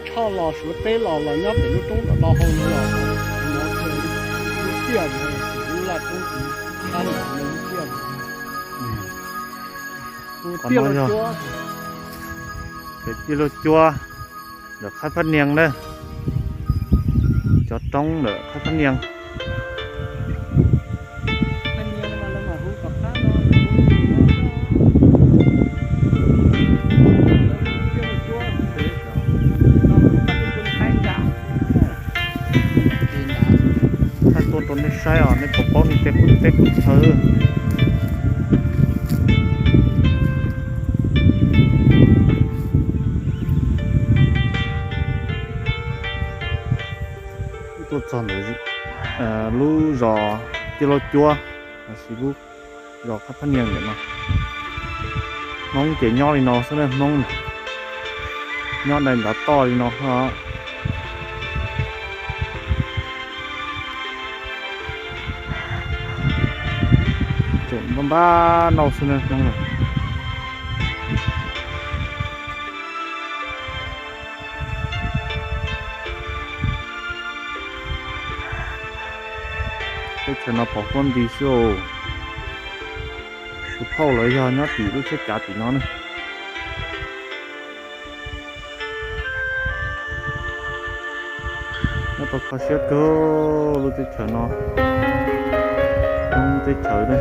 Tshoj los Suav teb los los nyob pem lub roob do do hau no los, no lub tiaj no, lub laj roob txhab no lub tiaj no. Qhov no yog pem Tiaj Lauj Cuab ntawm Qhab Phab Nias na, cov roob ntawm Qhab Phab Nias. Thaij tuaj rau nej saib os, nej puas paub nej tej qub teb qub chaw. Tuaj txog ntawm lub zos Tiaj Lauj Cuab, lossis lub zos Qhab Phab Nias ntawm no. Hmoob ces nyob li no xwb na, Hmoob nyob dai ntav toj li no. Tseem npab npab noj xwb na Hmoob na. Teb chaws no pom huab nti xwb os. Suav phauj lawv yog nyob tim lub tsheb cav tim no ne. Nyob tau kho siab kawg lub teb chaws no, Hmoob teb chaws ne.